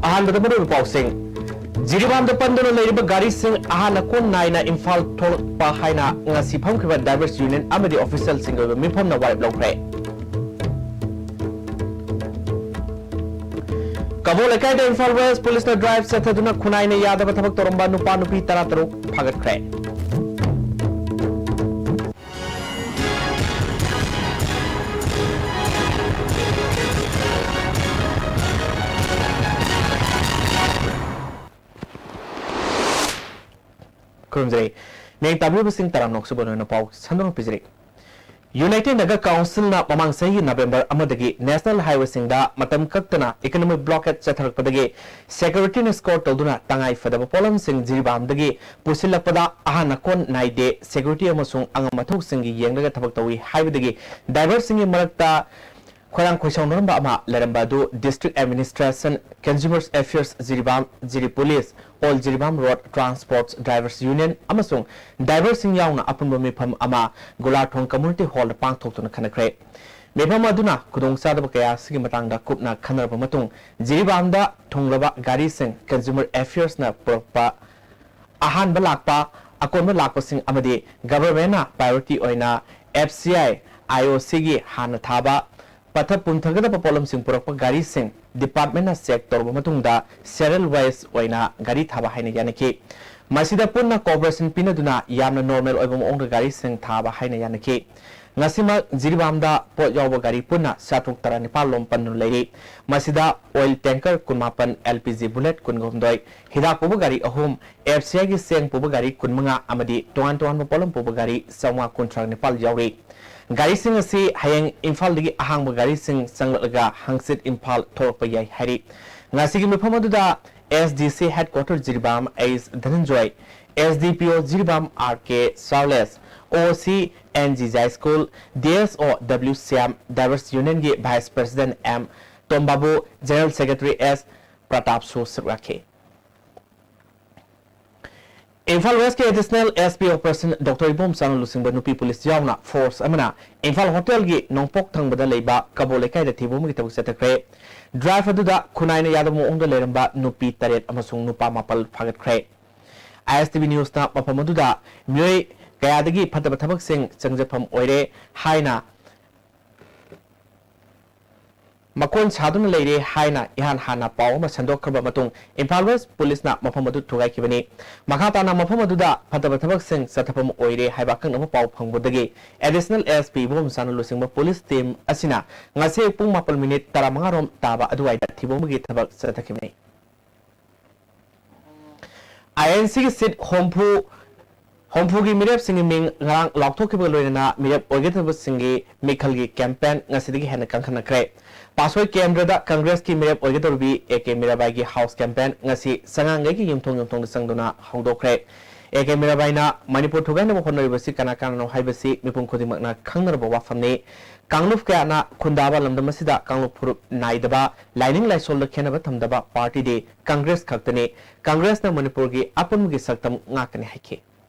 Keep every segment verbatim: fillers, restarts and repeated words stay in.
ꯑꯍꯥꯟꯕꯗ ꯃꯔꯨꯑꯣꯏꯕ ꯄꯥꯎꯁꯤꯡ꯫ ꯖꯤꯔꯤꯕꯥꯝꯗ ꯄꯟꯗꯨꯅ ꯂꯩꯔꯤꯕ ꯒꯥꯔꯤꯁꯤꯡ ꯑꯍꯥꯟꯅ ꯀꯣꯟ ꯅꯥꯏꯅ ꯏꯝꯐꯥꯜ ꯊꯣꯛꯂꯛꯄ ꯍꯥꯏꯅ ꯉꯁꯤ ꯐꯝꯈꯤꯕ drivers union ꯑꯃꯗꯤ officialꯁꯤꯡꯒꯤ ꯑꯣꯏꯕ ꯃꯤꯐꯝꯅ ꯋꯥꯔꯦꯞ ꯂꯧꯈ꯭ꯔꯦ꯫ ꯀꯕꯣ ꯂꯩꯀꯥꯏꯗ ꯏꯝꯐꯥꯜ West Policeꯅ drive ꯆꯠꯊꯗꯨꯅ ꯈꯨꯟꯅꯥꯏꯅ ꯌꯥꯗꯕ ꯊꯕꯛ ꯇꯧꯔꯝꯕ ꯅꯨꯄꯥ ꯅꯨꯄꯤ ꯇꯔꯥꯇꯔꯨꯛ ꯐꯥꯒꯠꯈ꯭ꯔꯦ꯫ ꯈꯨꯔꯨꯝꯖꯔꯤ꯫ ꯃꯤꯌꯦꯡ ꯇꯥꯕꯤꯕꯁꯤꯡ ꯇꯔꯥꯝꯅ ꯑꯣꯛꯆꯕ ꯑꯣꯏꯅ ꯄꯥꯎ ꯁꯟꯗꯣꯛꯅ ꯄꯤꯖꯔꯤ꯫ United Naga Councilꯅ ꯃꯃꯥꯡ ꯆꯍꯤꯒꯤ November ꯑꯃꯗꯒꯤ national highwayꯁꯤꯡꯗ ꯃꯇꯝ ꯀꯛꯇꯅ economic blockade ꯆꯠꯊꯔꯛꯄꯗꯒꯤ securityꯅ escort ꯇꯧꯗꯨꯅ ꯇꯉꯥꯏ ꯐꯗꯕ ꯄꯣꯠꯂꯝꯁꯤꯡ ꯖꯤꯔꯤꯕꯥꯝꯗꯒꯤ ꯄꯨꯁꯤꯜꯂꯛꯄꯗ ꯑꯍꯥꯟ ꯑꯀꯣꯟ ꯅꯥꯏꯗꯦ, security ꯑꯃꯁꯨꯡ ꯑꯉꯝ ꯑꯊꯧꯁꯤꯡꯒꯤ ꯌꯦꯡꯂꯒ ꯊꯕꯛ ꯇꯧꯏ ꯍꯥꯏꯕꯗꯒꯤ driverꯁꯤꯡꯒꯤ ꯃꯔꯛꯇ ꯈꯣꯏꯔꯥꯡ ꯈꯣꯏꯁꯥꯎꯅꯔꯝꯕ ꯑꯃ ꯂꯩꯔꯝꯕ ꯑꯗꯨ District Administration, Consumer Affairs Jiribam, ꯖꯤꯔꯤ Police, All Jiribam Road Transport Drivers Union ꯑꯃꯁꯨꯡ driverꯁꯤꯡ ꯌꯥꯎꯅ ꯑꯄꯨꯟꯕ ꯃꯤꯐꯝ ꯑꯃ ꯒꯣꯂꯥꯊꯣꯡ Community Hallꯗ ꯄꯥꯡꯊꯣꯛꯇꯨꯅ ꯈꯟꯅꯈ꯭ꯔꯦ꯫ ꯃꯤꯐꯝ ꯑꯗꯨꯅ ꯈꯨꯗꯣꯡꯆꯥꯗꯕ ꯀꯌꯥ ꯑꯁꯤꯒꯤ ꯃꯇꯥꯡꯗ ꯀꯨꯞꯅ ꯈꯟꯅꯔꯕ ꯃꯇꯨꯡ, ꯖꯤꯔꯤꯕꯥꯝꯗ ꯊꯨꯡꯂꯕ ꯒꯥꯔꯤꯁꯤꯡ Consumer Affairsꯅ ꯄꯨꯔꯛꯄ ꯑꯍꯥꯟꯕ ꯂꯥꯛꯄ, ꯑꯀꯣꯟꯕ ꯂꯥꯛꯄꯁꯤꯡ ꯑꯃꯗꯤ governmentꯅ priority ꯑꯣꯏꯅ F C I, I O Cꯒꯤ ꯍꯥꯟꯅ ꯊꯥꯕ ꯄꯠꯊ ꯄꯨꯝꯊꯒꯗꯕ ꯄꯣꯠꯂꯝꯁꯤꯡ ꯄꯨꯔꯛꯄ ꯒꯥꯔꯤꯁꯤꯡ departmentꯅ check ꯇꯧꯔꯕ ꯃꯇꯨꯡꯗ serial wise ꯑꯣꯏꯅ ꯒꯥꯔꯤ ꯊꯥꯕ ꯍꯥꯏꯅ ꯌꯥꯅꯈꯤ꯫ ꯃꯁꯤꯗ ꯄꯨꯟꯅ cooperation ꯄꯤꯅꯗꯨꯅ ꯌꯥꯝꯅ normal ꯑꯣꯏꯕ ꯃꯑꯣꯡꯗ ꯒꯥꯔꯤꯁꯤꯡ ꯊꯥꯕ ꯍꯥꯏꯅ ꯌꯥꯅꯈꯤ꯫ ꯉꯁꯤꯃꯛ ꯖꯤꯔꯤꯕꯥꯝꯗ ꯄꯣꯠ ꯌꯥꯎꯕ ꯒꯥꯔꯤ ꯄꯨꯟꯅ ꯆꯥꯇ꯭ꯔꯨꯛ ꯇꯔꯥꯅꯤꯄꯥꯜ ꯂꯣꯝ ꯄꯟꯗꯨꯅ ꯂꯩꯔꯤ꯫ ꯃꯁꯤꯗ oil tanker ꯀꯨꯟꯃꯥꯄꯟ, L P G bullet ꯀꯨꯟꯍꯨꯝꯗꯣꯏ, ꯍꯤꯗꯥꯛ ꯄꯨꯕ ꯒꯥꯔꯤ ꯑꯍꯨꯝ, F C Iꯒꯤ ꯆꯦꯡ ꯄꯨꯕ ꯒꯥꯔꯤ ꯀꯨꯟꯃꯉꯥ ꯑꯃꯗꯤ ꯇꯣꯉꯥꯟ ꯇꯣꯉꯥꯟꯕ ꯄꯣꯠꯂꯝ ꯄꯨꯕ ꯒꯥꯔꯤ ꯆꯥꯝꯃꯉꯥ ꯀꯨꯟꯊ꯭ꯔꯥ ꯅꯤꯄꯥꯜ ꯌꯥꯎꯔꯤ꯫ ꯒꯥꯔꯤꯁꯤꯡ ꯑꯁꯤ ꯍꯌꯦꯡ ꯏꯝꯐꯥꯜꯗꯒꯤ ꯑꯍꯥꯡꯕ ꯒꯥꯔꯤꯁꯤꯡ ꯆꯪꯂꯛꯂꯒ ꯍꯪꯆꯤꯠ ꯏꯝꯐꯥꯜ ꯊꯣꯛꯂꯛꯄ ꯌꯥꯏ ꯍꯥꯏꯔꯤ꯫ ꯉꯁꯤꯒꯤ ꯃꯤꯐꯝ ꯑꯗꯨꯗ S D C headquarter Jiribam H Dhananjoy, S D P O Jiribam R K Charles, O C N G Jaiskul, D S O W Shyam, Drivers Unionꯒꯤ Vice President M Tombabu, General Secretary S Pratapsu ꯁꯔꯨꯛ ꯌꯥꯈꯤ꯫ ꯏꯝꯐꯥꯜ ꯋꯦꯁꯀꯤ Additional S P Operation Doctor ꯏꯕꯣꯝꯆꯥꯅ ꯂꯨꯆꯤꯡꯕ ꯅꯨꯄꯤ police ꯌꯥꯎꯅ force ꯑꯃꯅ ꯏꯝꯐꯥꯜ ꯍꯣꯇꯦꯜꯒꯤ ꯅꯣꯡꯄꯣꯛ ꯊꯪꯕꯗ ꯂꯩꯕ ꯀꯕꯣ ꯂꯩꯀꯥꯏꯗ ꯊꯤꯕ ꯑꯃꯒꯤ ꯊꯕꯛ ꯆꯠꯊꯈ꯭ꯔꯦ꯫ Drive ꯑꯗꯨꯗ ꯈꯨꯟꯅꯥꯏꯅ ꯌꯥꯗꯕ ꯃꯑꯣꯡꯗ ꯂꯩꯔꯝꯕ ꯅꯨꯄꯤ ꯇꯔꯦꯠ ꯑꯃꯁꯨꯡ ꯅꯨꯄꯥ ꯃꯥꯄꯜ ꯐꯥꯒꯠꯈ꯭ꯔꯦ꯫ I S T V News ꯅ ꯃꯐꯝ ꯑꯗꯨꯗ ꯃꯤꯑꯣꯏ ꯀꯌꯥꯗꯒꯤ ꯐꯠꯇꯕ ꯊꯕꯛꯁꯤꯡ ꯆꯪꯖꯐꯝ ꯑꯣꯏꯔꯦ ꯍꯥꯏꯅ ꯃꯀꯣꯟ ꯁꯥꯗꯨꯅ ꯂꯩꯔꯦ ꯍꯥꯏꯅ ꯏꯍꯥꯟ ꯍꯥꯟꯅ ꯄꯥꯎ ꯑꯃ ꯁꯟꯗꯣꯛꯈ꯭ꯔꯕ ꯃꯇꯨꯡ ꯏꯝꯐꯥꯜ ꯋꯦꯁ ꯄꯨꯂꯤꯁꯅ ꯃꯐꯝ ꯑꯗꯨ ꯊꯨꯒꯥꯏꯈꯤꯕꯅꯤ꯫ ꯃꯈꯥ ꯇꯥꯅ ꯃꯐꯝ ꯑꯗꯨꯗ ꯐꯠꯇꯕ ꯊꯕꯛꯁꯤꯡ ꯆꯠꯊꯐꯝ ꯑꯣꯏꯔꯦ ꯍꯥꯏꯕ ꯑꯀꯛꯅꯕ ꯄꯥꯎ ꯐꯪꯕꯗꯒꯤ Additional S P ꯏꯕꯣꯝꯆꯥꯅ ꯂꯨꯆꯤꯡꯕ ꯄꯨꯂꯤꯁ team ꯑꯁꯤꯅ ꯉꯁꯤ ꯄꯨꯡ ꯃꯥꯄꯜ ꯃꯤꯅꯤꯠ ꯇꯔꯥꯃꯉꯥ ꯔꯣꯝ ꯇꯥꯕ ꯑꯗꯨꯋꯥꯏꯗ ꯊꯤꯕ ꯑꯃꯒꯤ ꯊꯕꯛ ꯆꯠꯊꯈꯤꯕꯅꯤ꯫ I N C ꯒꯤ seat ꯍꯨꯝꯐꯨ, ꯍꯨꯝꯐꯨꯒꯤ ꯃꯤꯔꯦꯞꯁꯤꯡꯒꯤ ꯃꯤꯡ ꯉꯔꯥꯡ ꯂꯥꯎꯊꯣꯛꯈꯤꯕꯒ ꯂꯣꯏꯅꯅ ꯃꯤꯔꯦꯞ ꯑꯣꯏꯒꯗꯕꯁꯤꯡꯒꯤ ꯃꯤꯈꯜꯒꯤ campaign ꯉꯁꯤꯗꯒꯤ ꯍꯦꯟꯅ ꯀꯟꯈꯠꯅꯈ꯭ꯔꯦ꯫ ꯄꯥꯠꯁꯣꯏ ꯀꯦꯟꯗ꯭ꯔꯗ ꯀꯪꯒ꯭ꯔꯦꯁꯀꯤ ꯃꯤꯔꯦꯞ ꯑꯣꯏꯒꯗꯧꯔꯤꯕꯤ A K ꯃꯤꯔꯥꯕꯥꯏꯒꯤ house campaign ꯉꯁꯤ ꯁꯉꯥꯡꯒꯩꯒꯤ ꯌꯨꯝꯊꯣꯡ ꯌꯨꯝꯊꯣꯡꯗ ꯆꯪꯗꯨꯅ ꯍꯧꯗꯣꯛꯈ꯭ꯔꯦ꯫ A K ꯃꯤꯔꯥꯕꯥꯏꯅ ꯃꯅꯤꯄꯨꯔ ꯊꯨꯒꯥꯏꯅꯕ ꯍꯣꯠꯅꯔꯤꯕꯁꯤ ꯀꯅꯥ ꯀꯅꯥꯅꯣ ꯍꯥꯏꯕꯁꯤ ꯃꯤꯄꯨꯝ ꯈꯨꯗꯤꯡꯃꯛꯅ ꯈꯪꯅꯔꯕ ꯋꯥꯐꯝꯅꯤ꯫ ꯀꯥꯡꯂꯨꯞ ꯀꯌꯥꯅ ꯈꯨꯟꯗꯥꯕ ꯂꯝꯗꯝ ꯑꯁꯤꯗ ꯀꯥꯡꯂꯨꯞ ꯐꯨꯔꯨꯞ ꯅꯥꯏꯗꯕ, ꯂꯥꯏꯅꯤꯡ ꯂꯥꯏꯁꯣꯜꯗ ꯈꯦꯠꯅꯕ ꯊꯝꯗꯕ party ꯗꯤ ꯀꯪꯒ꯭ꯔꯦꯁ ꯈꯛꯇꯅꯤ꯫ ꯀꯪꯒ꯭ꯔꯦꯁꯅ ꯃꯅꯤꯄꯨꯔꯒꯤ ꯑꯄꯨꯟꯕꯒꯤ ꯁꯛꯇꯝ ꯉꯥꯛꯀꯅꯤ ꯍꯥꯏꯈꯤ꯫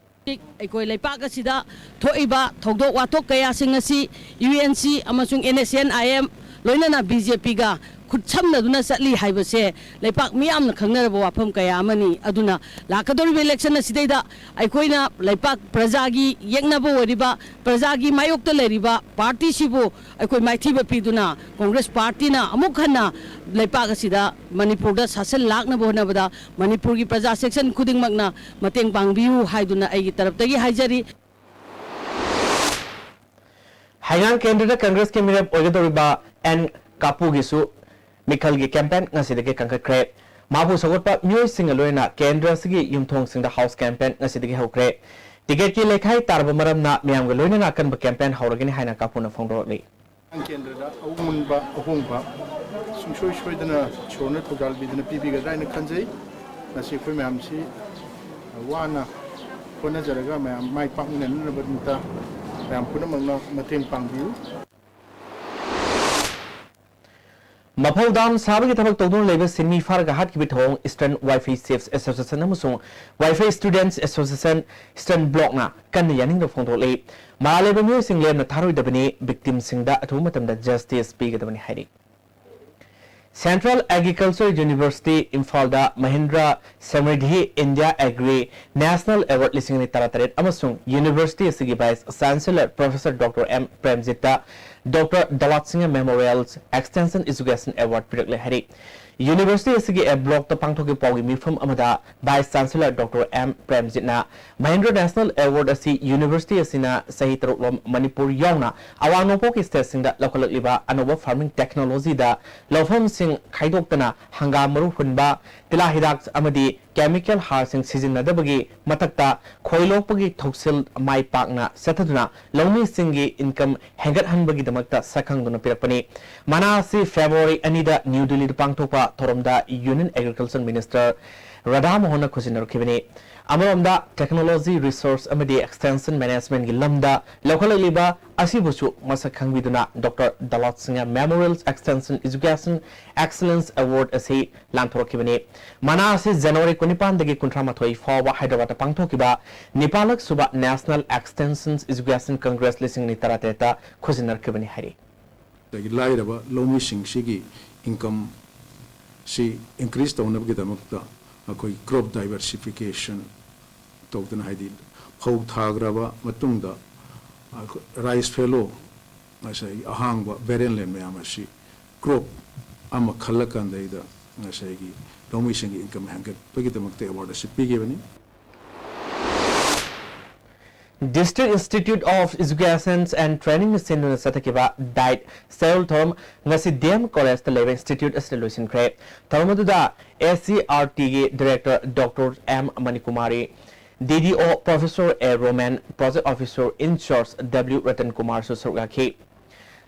ꯑꯩꯈꯣꯏ ꯂꯩꯄꯥꯛ ꯑꯁꯤꯗ ꯊꯣꯛꯏꯕ ꯊꯧꯗꯣꯛ ꯋꯥꯊꯣꯛ ꯀꯌꯥꯁꯤꯡ ꯑꯁꯤ U N C ꯑꯃꯁꯨꯡ N S C N I M ꯂꯣꯏꯅꯅ B J P ꯒ ꯈꯨꯠꯁꯝꯅꯗꯨꯅ ꯆꯠꯂꯤ ꯍꯥꯏꯕꯁꯦ ꯂꯩꯄꯥꯛ ꯃꯤꯌꯥꯝꯅ ꯈꯪꯅꯔꯕ ꯋꯥꯐꯝ ꯀꯌꯥ ꯑꯃꯅꯤ꯫ ꯑꯗꯨꯅ ꯂꯥꯛꯀꯗꯧꯔꯤꯕ election ꯑꯁꯤꯗꯩꯗ ꯑꯩꯈꯣꯏꯅ ꯂꯩꯄꯥꯛ ꯄ꯭ꯔꯖꯥꯒꯤ ꯌꯦꯛꯅꯕ ꯑꯣꯏꯔꯤꯕ, ꯄ꯭ꯔꯖꯥꯒꯤ ꯃꯥꯌꯣꯛꯇ ꯂꯩꯔꯤꯕ party ꯁꯤꯕꯨ ꯑꯩꯈꯣꯏ ꯃꯥꯏꯊꯤꯕ ꯄꯤꯗꯨꯅ Congress party ꯅ ꯑꯃꯨꯛ ꯍꯟꯅ ꯂꯩꯄꯥꯛ ꯑꯁꯤꯗ ꯃꯅꯤꯄꯨꯔꯗ ꯁꯥꯁꯟ ꯂꯥꯛꯅꯕ ꯍꯣꯠꯅꯕꯗ ꯃꯅꯤꯄꯨꯔꯒꯤ ꯄ꯭ꯔꯖꯥ section ꯈꯨꯗꯤꯡꯃꯛꯅ ꯃꯇꯦꯡ ꯄꯥꯡꯕꯤꯌꯨ ꯍꯥꯏꯗꯨꯅ ꯑꯩꯒꯤ ꯇꯔꯞꯇꯒꯤ ꯍꯥꯏꯖꯔꯤ꯫ ꯍꯩꯉꯥꯡ ꯀꯦꯟꯗ꯭ꯔꯗ ꯀꯪꯒ꯭ꯔꯦꯁꯀꯤ ꯃꯤꯔꯦꯞ ꯑꯣꯏꯒꯗꯧꯔꯤꯕ ꯑꯦꯟ ꯀꯥꯄꯨꯒꯤꯁꯨ ꯃꯤꯈꯜꯒꯤ campaign ꯉꯁꯤꯗꯒꯤ ꯀꯟꯈꯠꯈ꯭ꯔꯦ꯫ ꯃꯍꯥꯛꯄꯨ ꯁꯧꯒꯠꯄ ꯃꯤꯑꯣꯏꯁꯤꯡꯒ ꯂꯣꯏꯅꯅ ꯀꯦꯟꯗ꯭ꯔ ꯑꯁꯤꯒꯤ ꯌꯨꯝꯊꯣꯡꯁꯤꯡꯗ house campaign ꯉꯁꯤꯗꯒꯤ ꯍꯧꯈ꯭ꯔꯦ꯫ Ticket ꯀꯤ ꯂꯩꯈꯥꯏ ꯇꯥꯔꯕ ꯃꯔꯝꯅ ꯃꯤꯌꯥꯝꯒ ꯂꯣꯏꯅꯅ ꯑꯀꯟꯕ campaign ꯍꯧꯔꯒꯅꯤ ꯍꯥꯏꯅ ꯀꯥꯄꯨꯅ ꯐꯣꯡꯗꯣꯔꯛꯂꯤ꯫ ꯀꯦꯟꯗ꯭ꯔꯗ ꯑꯑꯣꯟꯕ ꯑꯍꯣꯡꯕ ꯁꯨꯡꯁꯣꯏ ꯁꯣꯏꯗꯅ ꯏꯁꯣꯔꯅ ꯊꯧꯖꯥꯜ ꯄꯤꯗꯨꯅ ꯄꯤꯕꯤꯒꯗ꯭ꯔꯥ ꯍꯥꯏꯅ ꯈꯟꯖꯩ꯫ ꯉꯁꯤ ꯑꯩꯈꯣꯏ ꯃꯌꯥꯝꯁꯤ ꯋꯥꯅ ꯍꯣꯠꯅꯖꯔꯒ ꯃꯌꯥꯝ ꯃꯥꯏ ꯄꯥꯛꯃꯤꯟꯅꯅꯕꯒꯤꯗꯃꯛꯇ ꯃꯌꯥꯝ ꯄꯨꯝꯅꯃꯛꯅ ꯃꯇꯦꯡ ꯄꯥꯡꯕꯤꯌꯨ꯫ ꯃꯐꯧ ꯗꯥꯝ ꯁꯥꯕꯒꯤ ꯊꯕꯛ ꯇꯧꯗꯨꯅ ꯂꯩꯕ ꯁꯤꯟꯃꯤ ꯐꯥꯔꯒ ꯍꯥꯠꯈꯤꯕ ꯊꯧꯑꯣꯡ Eastern Wi-Fi Chiefs Association ꯑꯃꯁꯨꯡ Wi-Fi Students Association, Eastern Blockꯅ ꯀꯟꯅ ꯌꯥꯅꯤꯡꯗꯕ ꯐꯣꯡꯗꯣꯛꯂꯤ꯫ ꯃꯔꯥꯜ ꯂꯩꯕ ꯃꯤꯑꯣꯏꯁꯤꯡ ꯂꯦꯝꯅ ꯊꯥꯔꯣꯏꯗꯕꯅꯤ, victimꯁꯤꯡꯗ ꯑꯊꯨꯕ ꯃꯇꯝꯗ justice ꯄꯤꯒꯗꯕꯅꯤ ꯍꯥꯏꯔꯤ꯫ Central Agriculture University ꯏꯝꯐꯥꯜꯗ Mahindra Samriddhi India agri national award ꯂꯤꯁꯤꯡ ꯑꯅꯤ ꯇꯔꯥꯇꯔꯦꯠ ꯑꯃꯁꯨꯡ ꯌꯨꯅꯤꯚꯔꯁꯤꯇꯤ ꯑꯁꯤꯒꯤ vice chancellor professor doctor M ꯄ꯭ꯔꯦꯝꯖꯤꯠꯇ doctor Dalat Singh memorial extension education award ꯄꯤꯔꯛꯂꯦ ꯍꯥꯏꯔꯤ꯫ ꯌꯨꯅꯤꯚꯔꯁꯤꯇꯤ ꯑꯁꯤꯒꯤ ꯑꯦ ꯕ꯭ꯂꯣꯛꯇ ꯄꯥꯡꯊꯣꯛꯈꯤꯕ ꯄꯥꯎꯒꯤ ꯃꯤꯐꯝ ꯑꯃꯗ ꯚꯥꯏꯁ ꯆꯥꯟꯁꯦꯂꯔ ꯗꯣꯛꯇꯔ ꯑꯦꯝ ꯄ꯭ꯔꯦꯝꯖꯤꯠꯅ ꯃꯍꯤꯟꯗ꯭ꯔ ꯅꯦꯁꯅꯦꯜ ꯑꯦꯋꯥꯔꯗ ꯑꯁꯤ ꯌꯨꯅꯤꯚꯔꯁꯤꯇꯤ ꯑꯁꯤꯅ ꯆꯍꯤ ꯇꯔꯨꯛꯂꯣꯝ ꯃꯅꯤꯄꯨꯔ ꯌꯥꯎꯅ ꯑꯋꯥꯡ ꯅꯣꯡꯄꯣꯛꯀꯤ ꯁ꯭ꯇꯦꯠꯁꯤꯡꯗ ꯂꯧꯈꯠꯂꯛꯂꯤꯕ ꯑꯅꯧꯕ ꯐꯥꯔꯃꯤꯡ ꯇꯦꯛꯅꯣꯂꯣꯖꯤꯗ ꯂꯧꯐꯝꯁꯤꯡ ꯈꯥꯏꯗꯣꯛꯇꯅ ꯍꯪꯒꯥꯝ ꯃꯔꯨ ꯍꯨꯟꯕ, ꯇꯤꯜꯍꯥ ꯍꯤꯗꯥꯛ ꯑꯃꯗꯤ ꯀꯦꯃꯤꯀꯦꯜ ꯍꯥꯔꯁꯤꯡ ꯁꯤꯖꯤꯟꯅꯗꯕꯒꯤ ꯃꯊꯛꯇ ꯈꯣꯏ ꯂꯣꯛꯄꯒꯤ ꯊꯧꯁꯤꯜ ꯃꯥꯏ ꯄꯥꯛꯅ ꯆꯠꯊꯗꯨꯅ ꯂꯧꯃꯤꯁꯤꯡꯒꯤ ꯏꯟꯀꯝ ꯍꯦꯟꯒꯠꯍꯟꯕꯒꯤꯗꯃꯛꯇ ꯁꯛꯈꯪꯗꯨꯅ ꯄꯤꯔꯛꯄꯅꯤ꯫ ꯃꯅꯥ ꯑꯁꯤ ꯐꯦꯕ꯭ꯔꯨꯋꯥꯔꯤ ꯑꯅꯤꯗ ꯅ꯭ꯌꯨ ꯗꯤꯜꯂꯤꯗ ꯄꯥꯡꯊꯣꯛꯄ ꯊꯧꯔꯝꯗ ꯌꯨꯅꯤꯌꯟ ꯑꯦꯒ꯭ꯔꯤꯀꯜꯆꯔ ꯃꯤꯅꯤꯁꯇꯔ ꯔꯥꯙꯥ ꯃꯣꯍꯟꯅ ꯈꯨꯖꯤꯟꯅꯔꯛꯈꯤꯕꯅꯤ꯫ ꯑꯃꯔꯣꯝꯗ, ꯇꯦꯛꯅꯣꯂꯣꯖꯤ, ꯔꯤꯁꯣꯔꯁ ꯑꯃꯗꯤ ꯑꯦꯛꯁꯇꯦꯟꯁꯟ ꯃꯦꯅꯦꯖꯃꯦꯟꯠꯒꯤ ꯂꯝꯗ ꯂꯧꯈꯠꯂꯛꯂꯤꯕ ꯑꯁꯤꯕꯨꯁꯨ ꯃꯁꯛ ꯈꯪꯕꯤꯗꯨꯅ doctor Dalat Singh memorial extension education excellence award ꯑꯁꯤ ꯂꯥꯟꯊꯣꯔꯛꯈꯤꯕꯅꯤ꯫ ꯃꯅꯥ ꯑꯁꯤ ꯖꯅꯋꯥꯔꯤ ꯀꯨꯟꯅꯤꯄꯥꯟꯗꯒꯤ ꯀꯨꯟꯊ꯭ꯔꯥ ꯃꯥꯊꯣꯏ ꯐꯥꯎꯕ ꯍꯥꯏꯗ꯭ꯔꯕꯥꯗꯇ ꯄꯥꯡꯊꯣꯛꯈꯤꯕ ꯅꯤꯄꯥꯜꯂꯛ ꯁꯨꯕ ꯅꯦꯁꯅꯦꯜ ꯑꯦꯛꯁꯇꯦꯟꯁꯟ ꯑꯦꯖꯨꯀꯦꯁꯟ ꯀꯪꯒ꯭ꯔꯦꯁ ꯂꯤꯁꯤꯡ ꯑꯅꯤ ꯇꯔꯥꯇꯔꯦꯠꯇ ꯈꯨꯖꯤꯟꯅꯔꯛꯈꯤꯕꯅꯤ ꯍꯥꯏꯔꯤ꯫ ꯑꯗꯒꯤ ꯂꯥꯏꯔꯕ ꯂꯧꯃꯤꯁꯤꯡꯁꯤꯒꯤ ꯏꯟꯀꯝꯁꯤ ꯏꯟꯀ꯭ꯔꯤꯖ ꯇꯧꯅꯕꯒꯤꯗꯃꯛꯇ ꯑꯩꯈꯣꯏ ꯀ꯭ꯔꯣꯞ ꯗꯥꯏꯕꯔꯁꯤꯐꯤꯀꯦꯁꯟ ꯇꯧꯗꯅ, ꯍꯥꯏꯗꯤ ꯐꯧ ꯊꯥꯈ꯭ꯔꯕ ꯃꯇꯨꯡꯗ ꯑꯩꯈꯣꯏ ꯔꯥꯏꯁ ꯐꯦꯂꯣ, ꯉꯁꯥꯏꯒꯤ ꯑꯍꯥꯡꯕ ꯕꯦꯔꯦꯟ ꯂꯦꯟ ꯃꯌꯥꯝ ꯑꯁꯤ ꯀ꯭ꯔꯣꯞ ꯑꯃ ꯈꯜꯂꯀꯥꯟꯗꯩꯗ ꯉꯁꯥꯏꯒꯤ ꯂꯧꯃꯤꯁꯤꯡꯒꯤ ꯏꯟꯀꯝ ꯍꯦꯟꯒꯠꯄꯒꯤꯗꯃꯛꯇ ꯑꯦꯋꯥꯔꯗ ꯑꯁꯤ ꯄꯤꯈꯤꯕꯅꯤ꯫ District Institute of Education and Trainingꯅ ꯁꯤꯟꯗꯨꯅ ꯆꯠꯊꯈꯤꯕ ꯗꯥꯏꯠ ꯁꯦꯜ ꯊꯧꯔꯝ ꯉꯁꯤ ꯗꯤ ꯑꯦꯝ ꯀꯣꯂꯦꯖꯇ ꯂꯩꯕ ꯏꯟꯁꯇꯤꯇ꯭ꯌꯨꯠ ꯑꯁꯤꯗ ꯂꯣꯏꯁꯤꯟꯈ꯭ꯔꯦ꯫ ꯊꯧꯔꯝ ꯑꯗꯨꯗ ꯑꯦꯁ ꯁꯤ ꯑꯥꯔ ꯇꯤꯒꯤ director doctor M Manikumari, D D O professor A Romen, project officer incharge W Ratan ꯀꯨꯃꯥꯔꯁꯨ ꯁꯔꯨꯛ ꯌꯥꯈꯤ꯫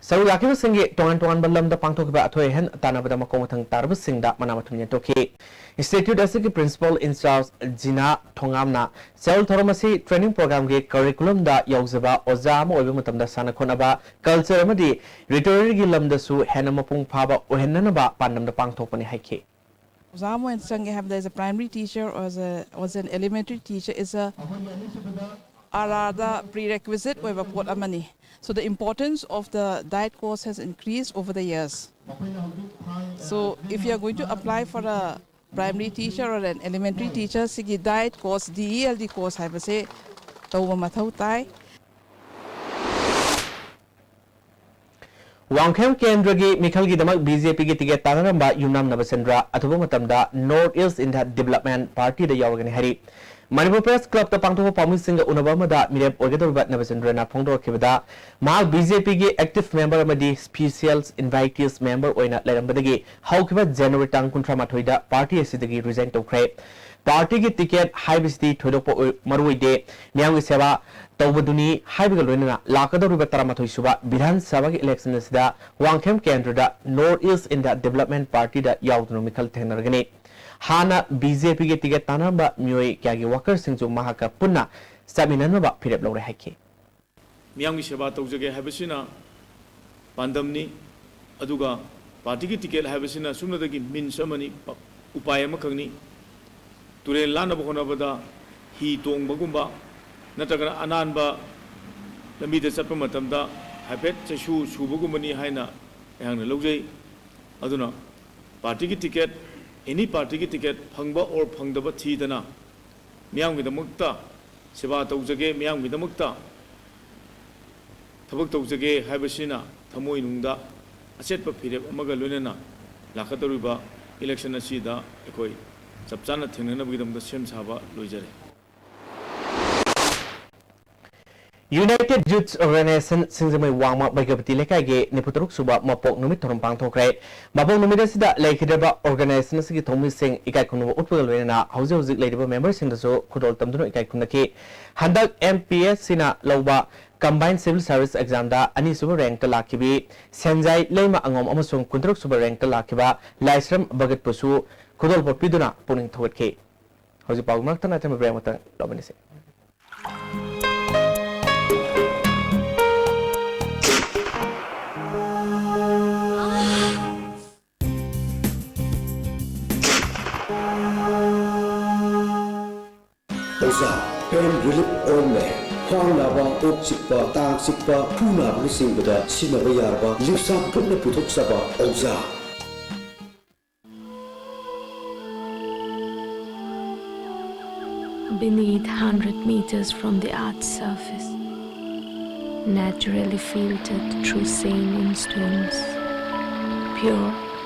ꯁꯔꯨꯛ ꯌꯥꯈꯤꯕꯁꯤꯡꯒꯤ ꯇꯣꯉꯥꯟ ꯇꯣꯉꯥꯟꯕ ꯂꯝꯗ ꯄꯥꯡꯊꯣꯛꯈꯤꯕ ꯑꯊꯣꯏ ꯑꯍꯦꯟ ꯇꯥꯟꯅꯕꯗ ꯃꯀꯣꯛ ꯃꯊꯪ ꯇꯥꯔꯕꯁꯤꯡꯗ ꯃꯅꯥ ꯃꯊꯨꯝ ꯌꯦꯟꯊꯣꯛꯈꯤ꯫ Institute ꯑꯁꯤꯒꯤ Principal in Charge ꯖꯤꯅꯥ ꯊꯣꯉꯥꯝꯅ ꯆꯌꯣꯜ ꯊꯧꯔꯝ ꯑꯁꯤ training programꯒꯤ curriculumꯗ ꯌꯥꯎꯖꯕ ꯑꯣꯖꯥ ꯑꯃ ꯑꯣꯏꯕ ꯃꯇꯝꯗ ꯁꯥꯟꯅ ꯈꯣꯠꯅꯕ, culture ꯑꯃꯗꯤ literatureꯒꯤ ꯂꯝꯗꯁꯨ ꯍꯦꯟꯅ ꯃꯄꯨꯡ ꯐꯥꯕ ꯑꯣꯏꯍꯟꯅꯅꯕ ꯄꯥꯟꯗꯝꯗ ꯄꯥꯡꯊꯣꯛꯄꯅꯤ ꯍꯥꯏꯈꯤ꯫ ꯑꯣꯖꯥ ꯑꯃ ꯑꯣꯏꯅ ꯆꯪꯒꯦ ꯍꯥꯏꯕꯗ, as a primary teacher or as a, as an elementary teacher is a R ꯑꯥꯔꯗ prerequisite ꯑꯣꯏꯕ ꯄꯣꯠ ꯑꯃꯅꯤ꯫ So the importance of the diet course has increased over the years. So if you are going to apply for a primary teacher or an elementary teacher, ꯁꯤꯒꯤ diet course, D E L D course ꯍꯥꯏꯕꯁꯦ ꯇꯧꯕ ꯃꯊꯧ ꯇꯥꯏ꯫ ꯋꯥꯡꯈꯦꯝ ꯀꯦꯟꯗ꯭ꯔꯒꯤ ꯃꯤꯈꯜꯒꯤꯗꯃꯛ BJPꯒꯤ ticket ꯇꯥꯟꯅꯔꯝꯕ ꯌꯨꯝꯅꯥꯝ ꯅꯕꯆꯟꯗ꯭ꯔ ꯑꯊꯨꯕ ꯃꯇꯝꯗ North East India Development Partyꯗ ꯌꯥꯎꯔꯒꯅꯤ ꯍꯥꯏꯔꯤ꯫ Manipur Press Clubꯇ ꯄꯥꯡꯊꯣꯛꯄ ꯄꯥꯎꯃꯤꯁꯤꯡꯒ ꯎꯅꯕ ꯑꯃꯗ ꯃꯤꯔꯦꯞ ꯑꯣꯏꯒꯗꯧꯔꯤꯕ ꯅꯕꯆꯟꯗ꯭ꯔꯅ ꯐꯣꯡꯗꯣꯔꯛꯈꯤꯕꯗ, ꯃꯍꯥꯛ BJPꯒꯤ active member ꯑꯃꯗꯤ special invitees member ꯑꯣꯏꯅ ꯂꯩꯔꯝꯕꯗꯒꯤ ꯍꯧꯈꯤꯕ January ꯇꯥꯡ ꯀꯨꯟꯊ꯭ꯔꯥ ꯃꯥꯊꯣꯏꯗ party ꯑꯁꯤꯗꯒꯤ resign ꯇꯧꯈ꯭ꯔꯦ꯫ Partyꯒꯤ ticket ꯍꯥꯏꯕꯁꯤꯗꯤ ꯊꯣꯏꯗꯣꯛꯄ ꯑꯣꯏ-, ꯃꯔꯨꯑꯣꯏꯗꯦ꯫ ꯃꯤꯌꯥꯝꯒꯤ ꯁꯦꯕꯥ ꯇꯧꯕꯗꯨꯅꯤ ꯍꯥꯏꯕꯒ ꯂꯣꯏꯅꯅ ꯂꯥꯛꯀꯗꯧꯔꯤꯕ ꯇꯔꯥꯃꯥꯊꯣꯏ ꯁꯨꯕ ꯕꯤꯙꯥꯟ ꯁꯚꯥꯒꯤ election ꯑꯁꯤꯗ ꯋꯥꯡꯈꯦꯝ ꯀꯦꯟꯗ꯭ꯔꯗ North East India Development Partyꯗ ꯌꯥꯎꯗꯨꯅ ꯃꯤꯈꯜ ꯊꯦꯡꯅꯔꯒꯅꯤ꯫ ꯍꯥꯟꯅ BJPꯒꯤ ticket ꯇꯥꯟꯅꯔꯝꯕ ꯃꯤꯑꯣꯏ ꯀꯌꯥꯒꯤ workerꯁꯤꯡꯁꯨ ꯃꯍꯥꯛꯀ ꯄꯨꯟꯅ ꯆꯠꯃꯤꯟꯅꯅꯕ ꯐꯤꯔꯦꯞ ꯂꯧꯔꯦ ꯍꯥꯏꯈꯤ꯫ ꯃꯤꯌꯥꯝꯒꯤ ꯁꯦꯕꯥ ꯇꯧꯖꯒꯦ ꯍꯥꯏꯕꯁꯤꯅ ꯄꯥꯟꯗꯝꯅꯤ, ꯑꯗꯨꯒ partyꯒꯤ ticket ꯍꯥꯏꯕꯁꯤꯅ ꯁꯨꯞꯅꯇꯒꯤ means ꯑꯃꯅꯤ, ꯄ-, ꯎꯄꯥꯏ ꯑꯃꯈꯛꯅꯤ꯫ ꯇꯨꯔꯦꯜ ꯂꯥꯟꯅꯕ ꯍꯣꯠꯅꯕꯗ ꯍꯤ ꯇꯣꯡꯕꯒꯨꯝꯕ ꯅꯠꯇ꯭ꯔꯒꯅ ꯑꯅꯥꯟꯕ ꯂꯝꯕꯤꯗ ꯆꯠꯄ ꯃꯇꯝꯗ ꯍꯥꯏꯐꯦꯠ ꯆꯩꯁꯨ ꯁꯨꯕꯒꯨꯝꯕꯅꯤ ꯍꯥꯏꯅ ꯑꯩꯍꯥꯛꯅ ꯂꯧꯖꯩ꯫ ꯑꯗꯨꯅ partyꯒꯤ ticket, any partyꯒꯤ ticket ꯐꯪꯕ or ꯐꯪꯗꯕ ꯊꯤꯗꯅ ꯃꯤꯌꯥꯝꯒꯤꯗꯃꯛꯇ ꯁꯦꯕꯥ ꯇꯧꯖꯒꯦ, ꯃꯤꯌꯥꯝꯒꯤꯗꯃꯛꯇ ꯊꯕꯛ ꯇꯧꯖꯒꯦ ꯍꯥꯏꯕꯁꯤꯅ ꯊꯃꯣꯏꯅꯨꯡꯗ ꯑꯆꯦꯠꯄ ꯐꯤꯔꯦꯞ ꯑꯃꯒ ꯂꯣꯏꯅꯅ ꯂꯥꯛꯀꯗꯧꯔꯤꯕ election ꯑꯁꯤꯗ ꯑꯩꯈꯣꯏ ꯆꯞ ꯆꯥꯅ ꯊꯦꯡꯅꯅꯕꯒꯤꯗꯃꯛꯇ ꯁꯦꯝ ꯁꯥꯕ ꯂꯣꯏꯖꯔꯦ꯫ United Youth Organization ꯁꯤꯡꯖꯃꯩ ꯋꯥꯡꯃ ꯕꯩꯒꯕꯇꯤ ꯂꯩꯀꯥꯏꯒꯤ ꯅꯤꯐꯨ ꯇꯔꯨꯛ ꯁꯨꯕ ꯃꯄꯣꯛ ꯅꯨꯃꯤꯠ ꯊꯧꯔꯝ ꯄꯥꯡꯊꯣꯛꯈ꯭ꯔꯦ꯫ ꯃꯄꯣꯛ ꯅꯨꯃꯤꯠ ꯑꯁꯤꯗ ꯂꯩꯈꯤꯗ꯭ꯔꯕ organization ꯑꯁꯤꯒꯤ ꯊꯧꯃꯤꯁꯤꯡ ꯏꯀꯥꯏ ꯈꯨꯝꯅꯕ ꯎꯠꯄꯒ ꯂꯣꯏꯅꯅ ꯍꯧꯖꯤꯛ ꯍꯧꯖꯤꯛ ꯂꯩꯔꯤꯕ memberꯁꯤꯡꯗꯁꯨ ꯈꯨꯗꯣꯜ ꯇꯝꯗꯨꯅ ꯏꯀꯥꯏ ꯈꯨꯝꯅꯈꯤ꯫ ꯍꯟꯗꯛ MPSCꯅ ꯂꯧꯕ Combined Civil Service Examꯗ ꯑꯅꯤꯁꯨꯕ ꯔꯦꯡꯛꯇ ꯂꯥꯛꯈꯤꯕꯤ ꯁꯦꯟꯖꯥꯏ ꯂꯩꯃ ꯑꯉꯣꯝ ꯑꯃꯁꯨꯡ ꯀꯨꯟꯇꯔꯨꯛ ꯁꯨꯕ ꯔꯦꯡꯛꯇ ꯂꯥꯛꯈꯤꯕ ꯂꯥꯏꯁ꯭ꯔꯝ ꯚꯒꯠꯄꯨꯁꯨ ꯈꯨꯗꯣꯜꯄꯣꯠ ꯄꯤꯗꯨꯅ ꯄꯨꯛꯅꯤꯡ ꯊꯧꯒꯠꯈꯤ꯫ ꯍꯧꯖꯤꯛ ꯄꯥꯎ ꯃꯔꯛꯇ ꯅꯠꯇꯅ ꯕ꯭ꯔꯦꯛ ꯑꯃꯇꯪ ꯂꯧꯃꯤꯟꯅꯁꯤ꯫ ꯑꯣꯖꯥ, pain relief ointment꯫ ꯈ꯭ꯋꯥꯡ ꯅꯥꯕ, ꯀꯣꯛ ꯆꯤꯛꯄ, ꯇꯥꯡ ꯆꯤꯛꯄ, ꯈꯨ ꯅꯥꯕꯅꯆꯤꯡꯕꯗ ꯁꯤꯖꯤꯟꯅꯕ ꯌꯥꯔꯕ ꯂꯤꯞꯁꯥ ꯒ꯭ꯔꯨꯞꯅ ꯄꯨꯊꯣꯛꯆꯕ ꯑꯣꯖꯥ꯫ Beneath, hundred meters from the earth's surface, naturally filtered through saline stones, pure,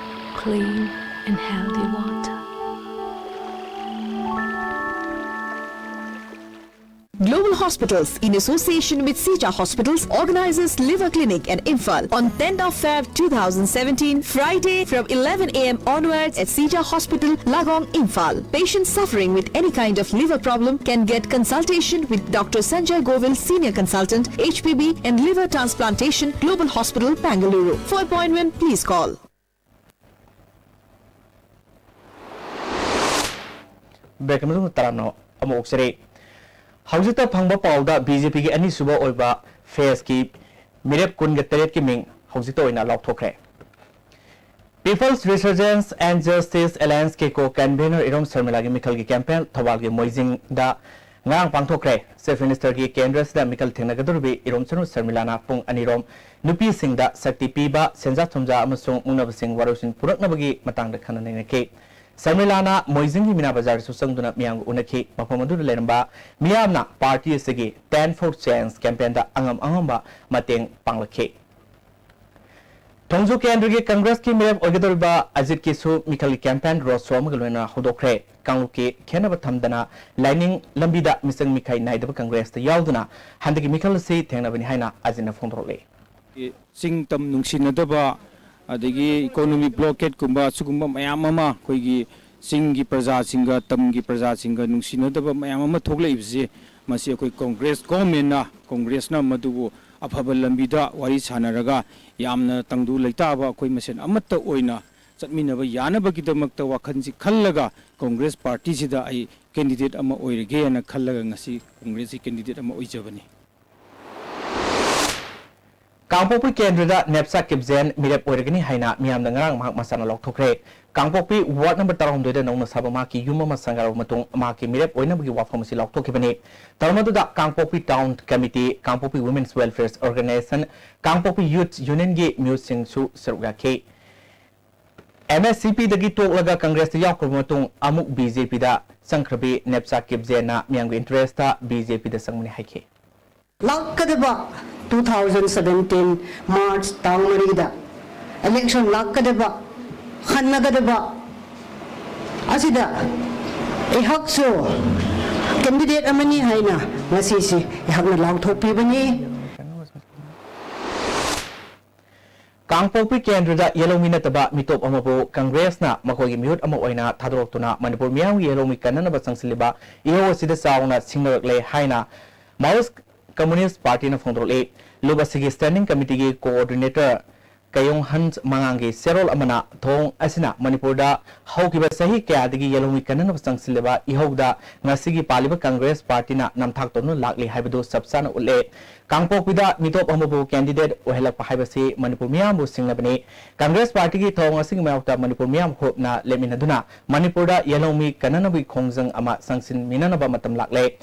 clean, and healthy water. Global Hospitals, in association with Sija Hospitals, organizes Liver Clinic at Imphal on tenth of Feb two thousand seventeen, Friday, from eleven a m onwards at Sija Hospital, Lagong, Imphal. Patients suffering with any kind of liver problem can get consultation with Doctor Sanjay Govil, Senior Consultant, H P B and Liver Transplantation, Global Hospital, Bengaluru. For appointment, please call. Break ꯑꯃꯁꯨꯡ ꯇꯔꯥꯝꯅ ꯑꯃ ꯑꯣꯛꯆꯔꯤ꯫ ꯍꯧꯖꯤꯛꯇ ꯐꯪꯕ ꯄꯥꯎꯗ B J ꯄꯤꯒꯤ ꯑꯅꯤꯁꯨꯕ ꯑꯣꯏꯕ ꯐꯦꯁꯀꯤ ꯃꯤꯔꯦꯞ ꯀꯨꯟꯒ ꯇꯔꯦꯠꯀꯤ ꯃꯤꯡ ꯍꯧꯖꯤꯛꯇ ꯑꯣꯏꯅ ꯂꯥꯎꯊꯣꯛꯈ꯭ꯔꯦ꯫ People's Resurgence and Justice Alliance, ꯀꯦꯀꯣ, ꯀꯟꯚꯦꯅꯔ ꯏꯔꯣꯝ ꯁꯔꯃꯤꯂꯥꯒꯤ ꯃꯤꯈꯜꯒꯤ ꯀꯦꯝꯄꯦꯟ ꯊꯧꯕꯥꯜꯒꯤ ꯃꯣꯏꯖꯤꯡꯗ ꯉꯔꯥꯡ ꯄꯥꯡꯊꯣꯛꯈ꯭ꯔꯦ꯫ ꯆꯤꯐ ꯃꯤꯅꯤꯁꯇꯔꯒꯤ ꯀꯦꯟꯗ꯭ꯔꯁꯤꯗ ꯃꯤꯈꯜ ꯊꯦꯡꯅꯒꯗꯧꯔꯤꯕꯤ ꯏꯔꯣꯝ ꯁꯅꯨ ꯁꯔꯃꯤꯂꯥꯅ ꯄꯨꯡ ꯑꯅꯤꯔꯣꯝ ꯅꯨꯄꯤꯁꯤꯡꯗ ꯁꯛꯇꯤ ꯄꯤꯕ, ꯁꯦꯟꯖꯥ ꯊꯨꯝꯖꯥ ꯑꯃꯁꯨꯡ ꯃꯨꯛꯅꯕꯁꯤꯡ ꯋꯥꯔꯣꯏꯁꯤꯟ ꯄꯨꯔꯛꯅꯕꯒꯤ ꯃꯇꯥꯡꯗ ꯈꯟꯅ ꯅꯩꯅꯈꯤ꯫ ꯁꯔꯃꯤꯂꯥꯅ ꯃꯣꯏꯖꯤꯡꯒꯤ ꯃꯤꯅꯥ ꯕꯖꯥꯔꯗꯁꯨ ꯆꯪꯗꯨꯅ ꯃꯤꯌꯥꯝꯒ ꯎꯅꯈꯤ꯫ ꯃꯐꯝ ꯑꯗꯨꯗ ꯂꯩꯔꯝꯕ ꯃꯤꯌꯥꯝꯅ ꯄꯥꯔꯇꯤ ꯑꯁꯤꯒꯤ Ten for Change ꯀꯦꯝꯄꯦꯟꯗ ꯑꯉꯝ ꯑꯉꯝꯕ ꯃꯇꯦꯡ ꯄꯥꯡꯂꯛꯈꯤ꯫ ꯊꯣꯡꯖꯨ ꯀꯦꯟꯗ꯭ꯔꯒꯤ ꯀꯪꯒ꯭ꯔꯦꯁꯀꯤ ꯃꯤꯔꯦꯞ ꯑꯣꯏꯒꯗꯧꯔꯤꯕ ꯑꯖꯤꯠꯀꯤꯁꯨ ꯃꯤꯈꯜꯒꯤ ꯀꯦꯝꯄꯦꯟ ꯔꯣꯗ ꯁꯣ ꯑꯃꯒ ꯂꯣꯏꯅꯅ ꯍꯧꯗꯣꯛꯈ꯭ꯔꯦ꯫ ꯀꯥꯡꯂꯨꯞꯀꯤ ꯈꯦꯠꯅꯕ ꯊꯝꯗꯅ ꯂꯥꯏꯅꯤꯡ ꯂꯝꯕꯤꯗ ꯃꯤꯆꯪ ꯃꯤꯈꯥꯏ ꯅꯥꯏꯗꯕ ꯀꯪꯒ꯭ꯔꯦꯁꯇ ꯌꯥꯎꯗꯨꯅ ꯍꯟꯗꯛꯀꯤ ꯃꯤꯈꯜ ꯑꯁꯤ ꯊꯦꯡꯅꯕꯅꯤ ꯍꯥꯏꯅ ꯑꯖꯤꯠꯅ ꯐꯣꯡꯗꯣꯔꯛꯂꯤ꯫ ꯆꯤꯡ ꯇꯝ ꯅꯨꯡꯁꯤꯅꯗꯕ, ꯑꯗꯒꯤ economic blockade ꯀꯨꯝꯕ, ꯁꯤꯒꯨꯝꯕ ꯃꯌꯥꯝ ꯑꯃ ꯑꯩꯈꯣꯏꯒꯤ ꯆꯤꯡꯒꯤ ꯄ꯭ꯔꯖꯥꯁꯤꯡꯒ ꯇꯝꯒꯤ ꯄ꯭ꯔꯖꯥꯁꯤꯡꯒ ꯅꯨꯡꯁꯤꯅꯗꯕ ꯃꯌꯥꯝ ꯑꯃ ꯊꯣꯛꯂꯛꯏꯕꯁꯤ ꯃꯁꯤ ꯑꯩꯈꯣꯏ ꯀꯣꯡꯒ꯭ꯔꯦꯁ ꯒꯣꯔꯃꯦꯟꯅ, ꯀꯣꯡꯒ꯭ꯔꯦꯁꯅ ꯃꯗꯨꯕꯨ ꯑꯐꯕ ꯂꯝꯕꯤꯗ ꯋꯥꯔꯤ ꯁꯥꯟꯅꯔꯒ ꯌꯥꯝꯅ ꯇꯪꯗꯨ ꯂꯩꯇꯥꯕ ꯑꯩꯈꯣꯏ ꯃꯁꯦꯟ ꯑꯃꯠꯇ ꯑꯣꯏꯅ ꯆꯠꯃꯤꯟꯅꯕ ꯌꯥꯅꯕꯒꯤꯗꯃꯛꯇ ꯋꯥꯈꯜꯁꯤ ꯈꯜꯂꯒ ꯀꯣꯡꯒ꯭ꯔꯦꯁ ꯄꯥꯔꯇꯤꯁꯤꯗ ꯑꯩ ꯀꯦꯟꯗꯤꯗꯦꯠ ꯑꯃ ꯑꯣꯏꯔꯒꯦꯅ ꯈꯜꯂꯒ ꯉꯁꯤ ꯀꯣꯡꯒ꯭ꯔꯦꯁꯀꯤ ꯀꯦꯟꯗꯤꯗꯦꯠ ꯑꯃ ꯑꯣꯏꯖꯕꯅꯤ꯫ ꯀꯥꯡꯄꯣꯛꯄꯤ ꯀꯦꯟꯗ꯭ꯔꯗ ꯅꯦꯞꯁꯥ ꯀꯤꯞꯖꯦꯟ ꯃꯤꯔꯦꯞ ꯑꯣꯏꯔꯒꯅꯤ ꯍꯥꯏꯅ ꯃꯤꯌꯥꯝꯅ ꯉꯔꯥꯡ ꯃꯍꯥꯛ ꯃꯁꯥꯅ ꯂꯥꯎꯊꯣꯛꯈ꯭ꯔꯦ꯫ ꯀꯥꯡꯄꯣꯛꯄꯤ ꯋꯥꯔꯗ ꯅꯝꯕꯔ ꯇꯔꯥꯍꯨꯝꯗꯣꯏꯗ ꯅꯧꯅ ꯁꯥꯕ ꯃꯍꯥꯛꯀꯤ ꯌꯨꯝ ꯑꯃ ꯁꯪꯒꯥꯔꯕ ꯃꯇꯨꯡ ꯃꯍꯥꯛꯀꯤ ꯃꯤꯔꯦꯞ ꯑꯣꯏꯅꯕꯒꯤ ꯋꯥꯐꯝ ꯑꯁꯤ ꯂꯥꯎꯊꯣꯛꯈꯤꯕꯅꯤ꯫ ꯊꯧꯔꯝ ꯑꯗꯨꯗ ꯀꯥꯡꯄꯣꯛꯄꯤ ꯇꯥꯎꯟ ꯀꯃꯤꯇꯤ, ꯀꯥꯡꯄꯣꯛꯄꯤ ꯋꯨꯃꯦꯟꯁ ꯋꯦꯜꯐꯤꯌꯔ ꯑꯣꯔꯒꯅꯥꯏꯖꯦꯁꯟ, ꯀꯥꯡꯄꯣꯛꯄꯤ ꯌꯨꯊ ꯌꯨꯅꯤꯌꯟꯒꯤ ꯃꯤꯑꯣꯏꯁꯤꯡꯁꯨ ꯁꯔꯨꯛ ꯌꯥꯈꯤ꯫ ꯑꯦꯝ ꯑꯦꯁ ꯁꯤ ꯄꯤꯗꯒꯤ ꯇꯣꯛꯂꯒ ꯀꯪꯒ꯭ꯔꯦꯁꯇ ꯌꯥꯎꯈ꯭ꯔꯕ ꯃꯇꯨꯡ ꯑꯃꯨꯛ ꯕꯤ ꯖꯦ ꯄꯤꯗ ꯆꯪꯈ꯭ꯔꯕꯤ ꯅꯦꯞꯁꯥ ꯀꯤꯞꯖꯦꯟꯅ ꯃꯤꯌꯥꯝꯒꯤ ꯏꯟꯇꯔꯦꯁꯇ ꯕꯤ ꯖꯦ ꯄꯤꯗ ꯆꯪꯕꯅꯤ ꯍꯥꯏꯈꯤ꯫ ꯂꯥꯛꯀꯗꯕ two thousand seventeen March ꯇꯥꯡ ꯃꯔꯤꯗ election ꯂꯥꯛꯀꯗꯕ, ꯈꯟꯅꯒꯗꯕ ꯑꯁꯤꯗ ꯑꯩꯍꯥꯛꯁꯨ candidate ꯑꯃꯅꯤ ꯍꯥꯏꯅ ꯉꯁꯤꯁꯤ ꯑꯩꯍꯥꯛꯅ ꯂꯥꯎꯊꯣꯛꯄꯤꯕꯅꯤ꯫ ꯀꯥꯡꯄꯣꯛꯄꯤ ꯀꯦꯟꯗ꯭ꯔꯗ ꯌꯦꯜꯍꯧꯃꯤ ꯅꯠꯇꯕ ꯃꯤꯇꯣꯞ ꯑꯃꯕꯨ ꯀꯪꯒ꯭ꯔꯦꯁꯅ ꯃꯈꯣꯏꯒꯤ ꯃꯤꯍꯨꯠ ꯑꯃ ꯑꯣꯏꯅ ꯊꯥꯗꯣꯔꯛꯇꯨꯅ ꯃꯅꯤꯄꯨꯔ ꯃꯤꯌꯥꯝꯒꯤ ꯌꯦꯜꯍꯧꯃꯤ ꯀꯟꯅꯅꯕ ꯆꯪꯁꯤꯜꯂꯤꯕ ꯏꯍꯧ ꯑꯁꯤꯗ ꯆꯥꯎꯅ ꯁꯤꯡꯅꯔꯛꯂꯦ ꯍꯥꯏꯅ ꯃꯥꯔꯛꯁ ꯀꯝꯃꯨꯅꯤꯁ꯭ꯠ ꯄꯥꯔꯇꯤꯅ ꯐꯣꯡꯗꯣꯔꯛꯂꯤ꯫ ꯂꯨꯞ ꯑꯁꯤꯒꯤ ꯁ꯭ꯇꯦꯟꯗꯤꯡ ꯀꯃꯤꯇꯤꯒꯤ ꯀꯣꯑꯣꯔꯗꯤꯅꯦꯇꯔ ꯀꯌꯣꯡ ꯍꯟꯁ ꯃꯉꯥꯡꯒꯤ ꯆꯦꯔꯣꯜ ꯑꯃꯅ ꯊꯧꯑꯣꯡ ꯑꯁꯤꯅ ꯃꯅꯤꯄꯨꯔꯗ ꯍꯧꯈꯤꯕ ꯆꯍꯤ ꯀꯌꯥꯗꯒꯤ ꯌꯦꯜꯍꯧꯃꯤ ꯀꯟꯅꯅꯕ ꯆꯪꯁꯤꯜꯂꯤꯕ ꯏꯍꯧꯗ ꯉꯁꯤꯒꯤ ꯄꯥꯜꯂꯤꯕ ꯀꯪꯒ꯭ꯔꯦꯁ ꯄꯥꯔꯇꯤꯅ ꯅꯝꯊꯥꯛ ꯇꯧꯗꯨꯅ ꯂꯥꯛꯂꯤ ꯍꯥꯏꯕꯗꯨ ꯆꯞ ꯆꯥꯅ ꯎꯠꯂꯦ꯫ ꯀꯥꯡꯄꯣꯛꯄꯤꯗ ꯃꯤꯇꯣꯞ ꯑꯃꯕꯨ ꯀꯦꯟꯗꯤꯗꯦꯠ ꯑꯣꯏꯍꯜꯂꯛꯄ ꯍꯥꯏꯕꯁꯤ ꯃꯅꯤꯄꯨꯔ ꯃꯤꯌꯥꯝꯕꯨ ꯁꯤꯡꯅꯕꯅꯤ꯫ ꯀꯪꯒ꯭ꯔꯦꯁ ꯄꯥꯔꯇꯤꯒꯤ ꯊꯧꯑꯣꯡ ꯑꯁꯤꯒꯤ ꯃꯥꯌꯣꯛꯇ ꯃꯅꯤꯄꯨꯔ ꯃꯤꯌꯥꯝ ꯍꯨꯞꯅ ꯂꯦꯞꯃꯤꯟꯅꯗꯨꯅ ꯃꯅꯤꯄꯨꯔꯗ ꯌꯦꯜꯍꯧꯃꯤ ꯀꯟꯅꯅꯕꯒꯤ ꯈꯣꯡꯖꯪ ꯑꯃ ꯆꯪꯁꯤꯟꯃꯤꯟꯅꯅꯕ ꯃꯇꯝ ꯂꯥꯛꯂꯦ꯫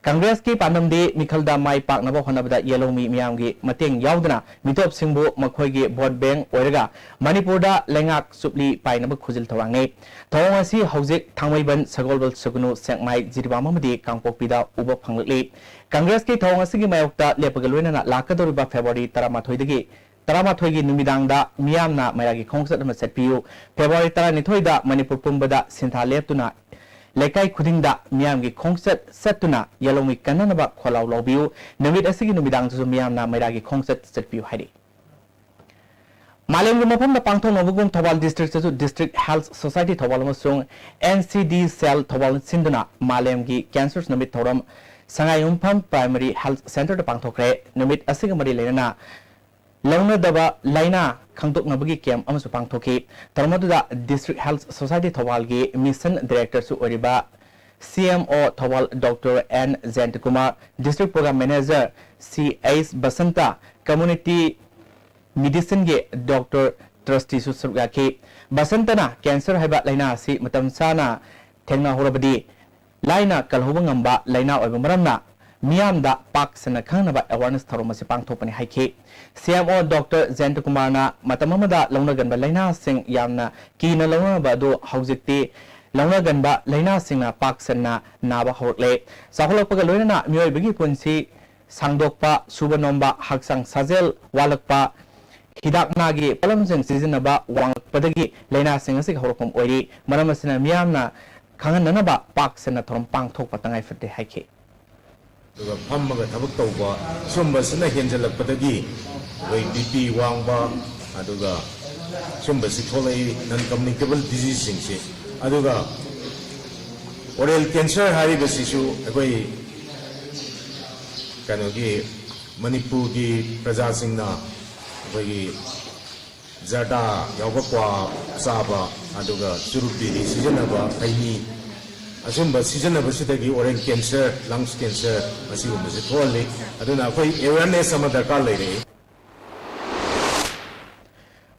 ꯀꯪꯒ꯭ꯔꯦꯁꯀꯤ ꯄꯥꯟꯗꯝꯗꯤ ꯃꯤꯈꯜꯗ ꯃꯥꯏ ꯄꯥꯛꯅꯕ ꯍꯣꯠꯅꯕꯗ ꯌꯦꯜꯍꯧꯃꯤ ꯃꯤꯌꯥꯝꯒꯤ ꯃꯇꯦꯡ ꯌꯥꯎꯗꯅ ꯃꯤꯇꯣꯞꯁꯤꯡꯕꯨ ꯃꯈꯣꯏꯒꯤ ꯚꯣꯠ ꯕꯦꯡꯛ ꯑꯣꯏꯔꯒ ꯃꯅꯤꯄꯨꯔꯗ ꯂꯩꯉꯥꯛ ꯆꯨꯞꯂꯤ ꯄꯥꯏꯅꯕ ꯈꯨꯖꯤꯜ ꯊꯧꯔꯥꯡꯅꯤ꯫ ꯊꯧꯑꯣꯡ ꯑꯁꯤ ꯍꯧꯖꯤꯛ ꯊꯥꯡꯃꯩꯕꯟ, ꯁꯒꯣꯜꯕꯜ, ꯁꯨꯒꯅꯨ, ꯁꯦꯛꯃꯥꯏ, ꯖꯤꯔꯤꯕꯥꯝ ꯑꯃꯗꯤ ꯀꯥꯡꯄꯣꯛꯄꯤꯗ ꯎꯕ ꯐꯪꯂꯛꯂꯤ꯫ ꯀꯪꯒ꯭ꯔꯦꯁꯀꯤ ꯊꯧꯑꯣꯡ ꯑꯁꯤꯒꯤ ꯃꯥꯌꯣꯛꯇ ꯂꯦꯞꯄꯒ ꯂꯣꯏꯅꯅ ꯂꯥꯛꯀꯗꯧꯔꯤꯕ ꯐꯦꯕ꯭ꯔꯨꯋꯥꯔꯤ ꯇꯔꯥꯃꯥꯊꯣꯏꯗꯒꯤ ꯇꯔꯥꯃꯥꯊꯣꯏꯒꯤ ꯅꯨꯃꯤꯗꯥꯡꯗ ꯃꯤꯌꯥꯝꯅ ꯃꯩꯔꯥꯒꯤ ꯈꯣꯡꯆꯠ ꯑꯃ ꯆꯠꯄꯤꯌꯨ꯫ ꯐꯦꯕ꯭ꯔꯨꯋꯥꯔꯤ ꯇꯔꯥꯅꯤꯊꯣꯏꯗ ꯃꯅꯤꯄꯨꯔ ꯄꯨꯝꯕꯗ ꯁꯤꯟꯊꯥ ꯂꯦꯞꯇꯨꯅ ꯂꯩꯀꯥꯏ ꯈꯨꯗꯤꯡꯗ ꯃꯤꯌꯥꯝꯒꯤ ꯈꯣꯡꯆꯠ ꯆꯠꯇꯨꯅ ꯌꯦꯜꯍꯧꯃꯤ ꯀꯟꯅꯅꯕ ꯈꯣꯜꯂꯥꯎ ꯂꯥꯎꯕꯤꯌꯨ꯫ ꯅꯨꯃꯤꯠ ꯑꯁꯤꯒꯤ ꯅꯨꯃꯤꯗꯥꯡꯗꯁꯨ ꯃꯤꯌꯥꯝꯅ ꯃꯩꯔꯥꯒꯤ ꯈꯣꯡꯆꯠ ꯆꯠꯄꯤꯌꯨ ꯍꯥꯏꯔꯤ꯫ ꯃꯥꯂꯦꯝꯒꯤ ꯃꯐꯝꯗ ꯄꯥꯡꯊꯣꯛꯅꯕꯒꯨꯝ ꯊꯧꯕꯥꯜ ꯗꯤꯁꯇ꯭ꯔꯤꯛꯇꯁꯨ ꯗꯤꯁꯇ꯭ꯔꯤꯛ ꯍꯦꯜꯊ ꯁꯣꯁꯥꯏꯇꯤ ꯊꯧꯕꯥꯜ ꯑꯃꯁꯨꯡ ꯑꯦꯟ ꯁꯤ ꯗꯤ ꯁꯦꯜ ꯊꯧꯕꯥꯜ ꯁꯤꯟꯗꯨꯅ ꯃꯥꯂꯦꯝꯒꯤ ꯀꯦꯟꯁꯔ ꯅꯨꯃꯤꯠ ꯊꯧꯔꯝ ꯁꯉꯥꯏꯌꯨꯝꯐꯝ Primary Health Centreꯗ ꯄꯥꯡꯊꯣꯛꯈ꯭ꯔꯦ꯫ ꯅꯨꯃꯤꯠ ꯑꯁꯤꯒ ꯃꯔꯤ ꯂꯩꯅꯅ ꯂꯧꯅꯗꯕ ꯂꯥꯏꯅꯥ ꯈꯪꯗꯣꯛꯅꯕꯒꯤ camp ꯑꯃꯁꯨ ꯄꯥꯡꯊꯣꯛꯈꯤ꯫ ꯊꯧꯔꯝ ꯑꯗꯨꯗ District Health Society ꯊꯧꯕꯥꯜꯒꯤ Mission Directorꯁꯨ ꯑꯣꯏꯔꯤꯕ C M O Thoubal Doctor N ꯖꯌꯟꯇꯀꯨꯃꯥꯔ, District Program Manager C H Basanta, Community Medicineꯒꯤ Doctor ꯇ꯭ꯔꯁꯇꯤꯁꯨ ꯁꯔꯨꯛ ꯌꯥꯈꯤ꯫ ꯕꯁꯟꯇꯅ cancer ꯍꯥꯏꯕ ꯂꯥꯏꯅꯥ ꯑꯁꯤ ꯃꯇꯝ ꯆꯥꯅ ꯊꯦꯡꯅꯍꯧꯔꯕꯗꯤ ꯂꯥꯏꯅ ꯀꯜꯍꯧꯕ ꯉꯝꯕ ꯂꯥꯏꯅꯥ ꯑꯣꯏꯕ ꯃꯔꯝꯅ ꯃꯤꯌꯥꯝꯗ ꯄꯥꯛ ꯁꯟꯅ ꯈꯪꯅꯕ awareness ꯊꯧꯔꯝ ꯑꯁꯤ ꯄꯥꯡꯊꯣꯛꯄꯅꯤ ꯍꯥꯏꯈꯤ꯫ C M O Doctor ꯖꯌꯟꯇꯀꯨꯃꯥꯔꯅ ꯃꯇꯝ ꯑꯃꯗ ꯂꯧꯅꯒꯟꯕ ꯂꯥꯏꯅꯥꯁꯤꯡ ꯌꯥꯝꯅ ꯀꯤꯅ ꯂꯧꯅꯔꯝꯕ ꯑꯗꯨ ꯍꯧꯖꯤꯛꯇꯤ ꯂꯧꯅꯒꯟꯕ ꯂꯥꯏꯅꯥꯁꯤꯡꯅ ꯄꯥꯛ ꯁꯟꯅ ꯅꯥꯕ ꯍꯧꯔꯛꯂꯦ꯫ ꯆꯥꯎꯈꯠꯂꯛꯄꯒ ꯂꯣꯏꯅꯅ ꯃꯤꯑꯣꯏꯕꯒꯤ ꯄꯨꯟꯁꯤ ꯁꯥꯡꯗꯣꯛꯄ, ꯁꯨꯕ ꯅꯣꯝꯕ, ꯍꯛꯆꯥꯡ ꯁꯥꯖꯦꯜ ꯋꯥꯠꯂꯛꯄ, ꯍꯤꯗꯥꯛ ꯃꯅꯥꯒꯤ ꯄꯣꯠꯂꯝꯁꯤꯡ ꯁꯤꯖꯤꯟꯅꯕ ꯋꯥꯡꯂꯛꯄꯗꯒꯤ ꯂꯥꯏꯅꯥꯁꯤꯡ ꯑꯁꯤꯒꯤ ꯍꯧꯔꯛꯐꯝ ꯑꯣꯏꯔꯤ꯫ ꯃꯔꯝ ꯑꯁꯤꯅ ꯃꯤꯌꯥꯝꯅ ꯈꯪꯍꯟꯅꯅꯕ ꯄꯥꯛ ꯁꯟꯅ ꯊꯧꯔꯝ ꯄꯥꯡꯊꯣꯛꯄ ꯇꯉꯥꯏ ꯐꯗꯦ ꯍꯥꯏꯈꯤ꯫ ꯑꯗꯨꯒ ꯐꯝꯃꯒ ꯊꯕꯛ ꯇꯧꯕ ꯁꯨꯝꯕꯁꯤꯅ ꯍꯦꯟꯖꯜꯂꯛꯄꯗꯒꯤ ꯑꯩꯈꯣꯏ B P ꯋꯥꯡꯕ, ꯑꯗꯨꯒ ꯁꯨꯝꯕꯁꯤ ꯊꯣꯛꯂꯛꯏ, non communicable diseaseꯁꯤꯡꯁꯤ꯫ ꯑꯗꯨꯒ oral cancer ꯍꯥꯏꯔꯤꯕꯁꯤꯁꯨ ꯑꯩꯈꯣꯏ ꯀꯩꯅꯣꯒꯤ ꯃꯅꯤꯄꯨꯔꯒꯤ ꯄ꯭ꯔꯖꯥꯁꯤꯡꯅ ꯑꯩꯈꯣꯏꯒꯤ ꯖꯔꯗꯥ ꯌꯥꯎꯕ ꯀ꯭ꯋꯥ ꯆꯥꯕ, ꯑꯗꯨꯒ ꯆꯨꯔꯨꯞ ꯕꯤꯔꯤ ꯁꯤꯖꯤꯟꯅꯕ, ꯈꯩꯅꯤ, ꯑꯁꯨꯝꯕ ꯁꯤꯖꯤꯟꯅꯕꯁꯤꯗꯒꯤ oral cancer, lungs cancer, ꯑꯁꯤꯒꯨꯝꯕꯁꯦ ꯊꯣꯛꯍꯜꯂꯤ꯫ ꯑꯗꯨꯅ ꯑꯩꯈꯣꯏ awareness ꯑꯃ ꯗꯔꯀꯥꯔ ꯂꯩꯔꯛꯏ꯫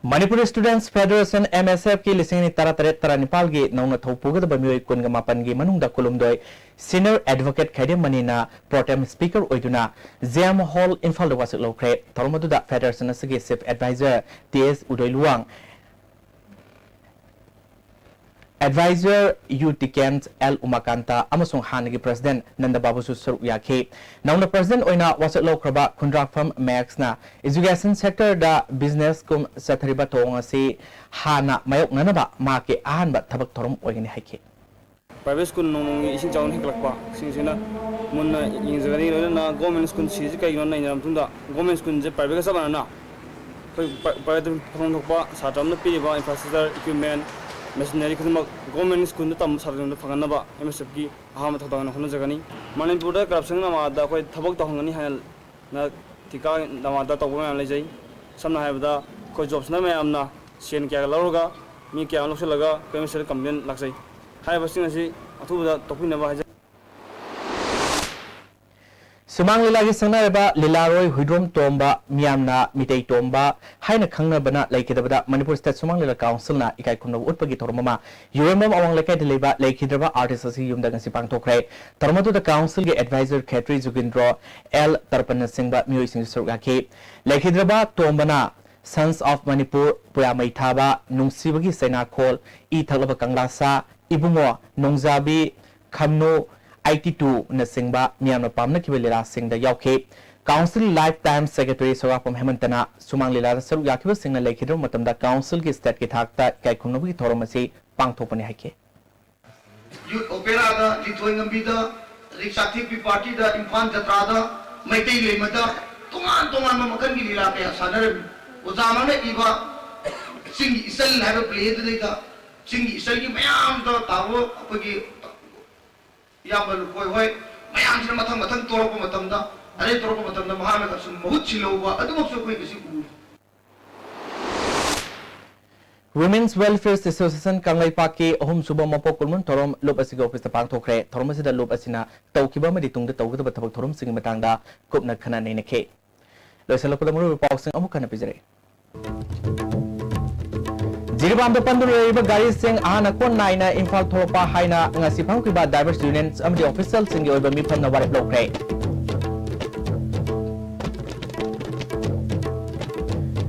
Manipur Students Federation, M S F ꯀꯤ ꯂꯤꯁꯤꯡ ꯑꯅꯤ ꯇꯔꯥꯇꯔꯦꯠ ꯇꯔꯥꯅꯤꯄꯥꯜꯒꯤ ꯅꯧꯅ ꯊꯧ ꯄꯨꯒꯗꯕ ꯃꯤꯑꯣꯏ ꯀꯨꯟꯒ ꯃꯥꯄꯟꯒꯤ ꯃꯅꯨꯡꯗ ꯀꯨꯟꯍꯨꯝꯗꯣꯏ Senior Advocate ꯈꯩꯗꯦꯝ ꯃꯅꯤꯅ pro tem speaker ꯑꯣꯏꯗꯨꯅ J M Hall ꯏꯝꯐꯥꯜꯗ ꯋꯥꯁꯛ ꯂꯧꯈ꯭ꯔꯦ꯫ ꯊꯧꯔꯝ ꯑꯗꯨꯗ Federation ꯑꯁꯤꯒꯤ Chief Advisor T S ꯎꯗꯣꯏ Luwang, Advisor U ꯇꯤꯀꯦꯟ, L ꯎꯃꯥꯀꯥꯟꯇ ꯑꯃꯁꯨꯡ ꯍꯥꯟꯅꯒꯤ President ꯅꯟꯗ ꯕꯥꯕꯨꯁꯨ ꯁꯔꯨꯛ ꯌꯥꯈꯤ꯫ ꯅꯧꯅ President ꯑꯣꯏꯅ ꯋꯥꯁꯛ ꯂꯧꯈ꯭ꯔꯕ ꯈꯨꯟꯗ꯭ꯔꯥꯛꯐꯝ ꯃꯦꯛꯁꯅ education sectorꯗ business ꯀꯨꯝ ꯆꯠꯊꯔꯤꯕ ꯊꯧꯑꯣꯡ ꯑꯁꯤ ꯍꯥꯟꯅ ꯃꯥꯌꯣꯛꯅꯅꯕ ꯃꯍꯥꯛꯀꯤ ꯑꯍꯥꯟꯕ ꯊꯕꯛ ꯊꯧꯔꯝ ꯑꯣꯏꯒꯅꯤ ꯍꯥꯏꯈꯤ꯫ Private school ꯅꯣꯡꯃꯒꯤ ꯏꯁꯤꯡ ꯆꯥꯎꯅ ꯍꯦꯟꯒꯠꯂꯛꯄ ꯁꯤꯡꯁꯤꯅ ꯃꯨꯟꯅ ꯌꯦꯡꯖꯒꯅꯤ꯫ ꯂꯣꯏꯅꯅ government school ꯁꯤꯔꯤꯁꯤ ꯀꯩꯒꯤꯅꯣ ꯅꯩꯅꯔꯕ ꯃꯇꯨꯡꯗ government schoolꯁꯦ privateꯀ ꯆꯞ ꯃꯥꯟꯅꯅ ꯑꯩꯈꯣꯏ ꯄ꯭ꯔ-, private ꯐꯪꯐꯝ ꯊꯣꯛꯄ ꯁꯥꯇ꯭ꯔ ꯑꯃꯅ ꯄꯤꯔꯤꯕ infrastructure, equipment, ꯃꯦꯁꯤꯅꯔꯤ ꯈꯨꯗꯤꯡꯃꯛ ꯒꯣꯔꯃꯦꯟ ꯁ꯭ꯀꯨꯜꯗ ꯇꯝꯕ ꯁꯥꯇ꯭ꯔꯁꯤꯡꯗ ꯐꯪꯍꯟꯅꯕ ꯑꯦꯝ ꯑꯦꯁ ꯑꯦꯐꯀꯤ ꯑꯍꯥꯟꯕ ꯊꯧꯗꯥꯡ ꯑꯣꯏꯅ ꯍꯣꯠꯅꯖꯒꯅꯤ꯫ ꯃꯅꯤꯄꯨꯔꯗ ꯀꯔꯞꯁꯟ ꯅꯃꯥꯗ ꯑꯩꯈꯣꯏ ꯊꯕꯛ ꯇꯧꯍꯟꯒꯅꯤ ꯍꯥꯏꯅ ꯅ ꯊꯤꯀꯥ ꯅꯃꯥꯗ ꯇꯧꯕ ꯃꯌꯥꯝ ꯂꯩꯖꯩ꯫ ꯁꯝꯅ ꯍꯥꯏꯔꯕꯗ ꯑꯩꯈꯣꯏ ꯖꯣꯕꯁꯤꯅ ꯃꯌꯥꯝꯅ ꯁꯦꯟ ꯀꯌꯥꯒ ꯂꯧꯔꯒ ꯃꯤ ꯀꯌꯥ ꯑꯃ ꯂꯧꯁꯤꯜꯂꯒ ꯑꯩꯈꯣꯏ ꯑꯦꯝ ꯑꯦꯁ ꯑꯦꯐꯇ ꯀꯝꯄ꯭ꯂꯦꯟ ꯂꯥꯛꯆꯩ꯫ ꯍꯥꯏꯔꯤꯕꯁꯤꯡ ꯑꯁꯤ ꯑꯊꯨꯕꯗ ꯇꯣꯛꯄꯤꯅꯕ ꯍꯥꯏꯖꯔꯤ꯫ ꯁꯨꯃꯥꯡ ꯂꯤꯂꯥꯒꯤ ꯁꯛꯅꯥꯏꯔꯕ ꯂꯤꯂꯥꯔꯣꯏ ꯍꯨꯏꯗ꯭ꯔꯣꯝ ꯇꯣꯝꯕ, ꯃꯤꯌꯥꯝꯅ ꯃꯤꯇꯩ ꯇꯣꯝꯕ ꯍꯥꯏꯅ ꯈꯪꯅꯕꯅ ꯂꯩꯈꯤꯗꯕꯗ ꯃꯅꯤꯄꯨꯔ ꯁ꯭ꯇꯦꯠ ꯁꯨꯃꯥꯡ ꯂꯤꯂꯥ ꯀꯥꯎꯟꯁꯤꯜꯅ ꯏꯀꯥꯏ ꯈꯨꯝꯅꯕ ꯎꯠꯄꯒꯤ ꯊꯧꯔꯝ ꯑꯃ ꯌꯨꯔꯦꯝꯕꯝ ꯑꯋꯥꯡ ꯂꯩꯀꯥꯏꯗ ꯂꯩꯕ ꯂꯩꯈꯤꯗ꯭ꯔꯕ ꯑꯥꯔꯇꯤꯁ ꯑꯁꯤꯒꯤ ꯌꯨꯝꯗ ꯉꯁꯤ ꯄꯥꯡꯊꯣꯛꯈ꯭ꯔꯦ꯫ ꯊꯧꯔꯝ ꯑꯗꯨꯗ ꯀꯥꯎꯟꯁꯤꯜꯒꯤ ꯑꯦꯗꯚꯥꯏꯖꯔ ꯈꯦꯇ꯭ꯔꯤ ꯖꯨꯒꯤꯟꯗ꯭ꯔꯣ, ꯑꯦꯜ ꯇꯔꯄꯟꯅꯆꯤꯡꯕ ꯃꯤꯑꯣꯏꯁꯤꯡꯁꯨ ꯁꯔꯨꯛ ꯌꯥꯈꯤ꯫ ꯂꯩꯈꯤꯗ꯭ꯔꯕ ꯇꯣꯝꯕꯅ Sons of Manipur, ꯄꯨꯌꯥꯃꯩ ꯊꯥꯕ, ꯅꯨꯡꯁꯤꯕꯒꯤ ꯆꯩꯅꯥꯈꯣꯜ, ꯏ ꯊꯛꯂꯕ ꯀꯪꯂꯥꯁꯥ, ꯏꯕꯨꯡꯉꯣ, ꯅꯣꯡꯖꯥꯕꯤ, ꯈꯝꯅꯨ, ꯑꯥꯏꯇꯤ ꯇꯨꯅꯆꯤꯡꯕ ꯃꯤꯌꯥꯝꯅ ꯄꯥꯝꯅꯈꯤꯕ ꯂꯤꯂꯥꯁꯤꯡꯗ ꯌꯥꯎꯈꯤ꯫ ꯀꯥꯎꯟꯁꯤꯜ ꯂꯥꯏꯐ ꯇꯥꯏꯝ ꯁꯦꯀ꯭ꯔꯦꯇꯔꯤ ꯁꯣꯒꯥꯄꯝ ꯍꯦꯃꯟꯇꯅ ꯁꯨꯃꯥꯡ ꯂꯤꯂꯥꯗ ꯁꯔꯨꯛ ꯌꯥꯈꯤꯕꯁꯤꯡꯅ ꯂꯩꯈꯤꯗ꯭ꯔꯕ ꯃꯇꯝꯗ ꯀꯥꯎꯟꯁꯤꯜꯒꯤ ꯁ꯭ꯇꯦꯠꯀꯤ ꯊꯥꯛꯇ ꯏꯀꯥꯏ ꯈꯨꯝꯅꯕꯒꯤ ꯊꯧꯔꯝ ꯑꯁꯤ ꯄꯥꯡꯊꯣꯛꯄꯅꯤ ꯍꯥꯏꯈꯤ꯫ ꯌꯨꯠ ꯑꯣꯄꯦꯔꯥꯗ, ꯂꯤꯊꯣꯏ ꯉꯝꯕꯤꯗ, ꯑꯗꯩ ꯆꯥꯛꯊꯦꯛꯄꯤ ꯄꯥꯔꯇꯤꯗ, ꯏꯝꯐꯥꯜ ꯖꯇ꯭ꯔꯥꯗ, ꯃꯩꯇꯩ ꯂꯩꯃꯗ ꯇꯣꯉꯥꯟ ꯇꯣꯉꯥꯟꯕ ꯃꯈꯜꯒꯤ ꯂꯤꯂꯥ ꯀꯌꯥ ꯁꯥꯟꯅꯔꯝꯃꯤ꯫ ꯑꯣꯖꯥ ꯑꯃꯅ ꯏꯕ ꯆꯤꯡꯒꯤ ꯏꯆꯜ ꯍꯥꯏꯕ ꯄ꯭ꯂꯦ ꯑꯗꯨꯗꯩꯗ ꯆꯤꯡꯒꯤ ꯏꯆꯜꯒꯤ ꯃꯌꯥꯝꯗ ꯇꯥꯔꯣ ꯑꯩꯈꯣꯏꯒꯤ ꯏꯌꯥꯝꯕ ꯂꯨꯀꯣꯏ ꯍꯣꯏ ꯃꯌꯥꯝꯁꯤꯅ ꯃꯊꯪ ꯃꯊꯪ ꯇꯧꯔꯛꯄ ꯃꯇꯝꯗ, ꯑꯗꯩ ꯇꯧꯔꯛꯄ ꯃꯇꯝꯗ ꯃꯍꯥꯛꯅ ꯁꯨꯝ ꯃꯍꯨꯠ ꯁꯤꯜꯍꯧꯕ ꯑꯗꯨꯃꯛꯁꯨ ꯑꯩꯈꯣꯏ ꯉꯁꯤ ꯎꯔꯤ꯫ Women's Welfare Association ꯀꯪꯂꯩꯄꯥꯛꯀꯤ ꯑꯍꯨꯝꯁꯨꯕ ꯃꯄꯣꯛ ꯀꯨꯟꯃꯟ ꯊꯧꯔꯝ ꯂꯨꯞ ꯑꯁꯤꯒꯤ ꯑꯣꯐꯤꯁꯇ ꯄꯥꯡꯊꯣꯛꯈ꯭ꯔꯦ꯫ ꯊꯧꯔꯝ ꯑꯁꯤꯗ ꯂꯨꯞ ꯑꯁꯤꯅ ꯇꯧꯈꯤꯕ ꯑꯃꯗꯤ ꯇꯨꯡꯗ ꯇꯧꯒꯗꯕ ꯊꯕꯛ ꯊꯧꯔꯝꯁꯤꯡꯒꯤ ꯃꯇꯥꯡꯗ ꯀꯨꯞꯅ ꯈꯟꯅ ꯅꯩꯅꯈꯤ꯫ ꯂꯣꯏꯁꯤꯜꯂꯛꯄꯗ ꯃꯔꯨꯑꯣꯏꯕ ꯄꯥꯎꯁꯤꯡ ꯑꯃꯨꯛ ꯍꯟꯅ ꯄꯤꯖꯔꯛꯏ꯫ ꯖꯤꯔꯤꯕꯥꯝꯗ ꯄꯟꯗꯨꯅ ꯂꯩꯔꯤꯕ ꯒꯥꯔꯤꯁꯤꯡ ꯑꯍꯥꯟꯅ ꯀꯣꯟ ꯅꯥꯏꯅ ꯏꯝꯐꯥꯜ ꯊꯣꯛꯂꯛꯄ ꯍꯥꯏꯅ ꯉꯁꯤ ꯐꯪꯈꯤꯕ ꯗ꯭ꯔꯥꯏꯚꯔꯁ ꯌꯨꯅꯤꯌꯟ ꯑꯃꯗꯤ ꯑꯣꯐꯤꯁꯤꯌꯦꯜꯁꯤꯡꯒꯤ ꯑꯣꯏꯕ ꯃꯤꯐꯝꯅ ꯋꯥꯔꯦꯞ ꯂꯧꯈ꯭ꯔꯦ꯫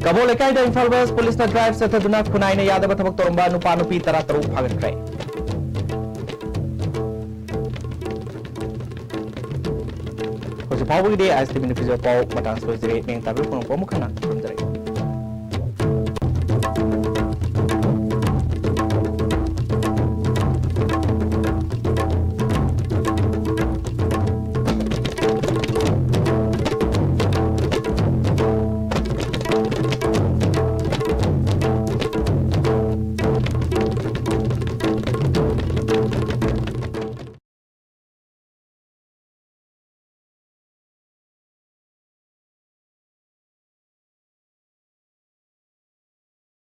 ꯀꯕꯣ ꯂꯩꯀꯥꯏꯗ ꯏꯝꯐꯥꯜ ꯋꯦꯁ ꯄꯨꯂꯤꯁꯅ ꯗ꯭ꯔꯥꯏꯚ ꯆꯠꯊꯗꯨꯅ ꯈꯨꯟꯅꯥꯏꯅ ꯌꯥꯗꯕ ꯊꯕꯛ ꯇꯧꯔꯝꯕ ꯅꯨꯄꯥ ꯅꯨꯄꯤ ꯇꯔꯥ ꯇꯔꯨꯛ ꯐꯥꯒꯠꯈ꯭ꯔꯦ꯫ ꯍꯧꯖꯤꯛ ꯐꯥꯎꯕꯒꯤꯗꯤ ꯑꯥꯏ ꯑꯦꯁ ꯇꯤ ꯚꯤꯅ ꯄꯤꯖꯕ ꯄꯥꯎ ꯃꯇꯥꯡ ꯑꯁꯤꯗ ꯂꯣꯏꯖꯔꯦ꯫ ꯃꯤꯌꯦꯡ ꯇꯥꯕꯤꯌꯨ, ꯄꯨꯝꯅꯃꯛꯄꯨ ꯑꯃꯨꯛ ꯍꯟꯅ ꯈꯨꯔꯨꯝꯖꯔꯤ꯫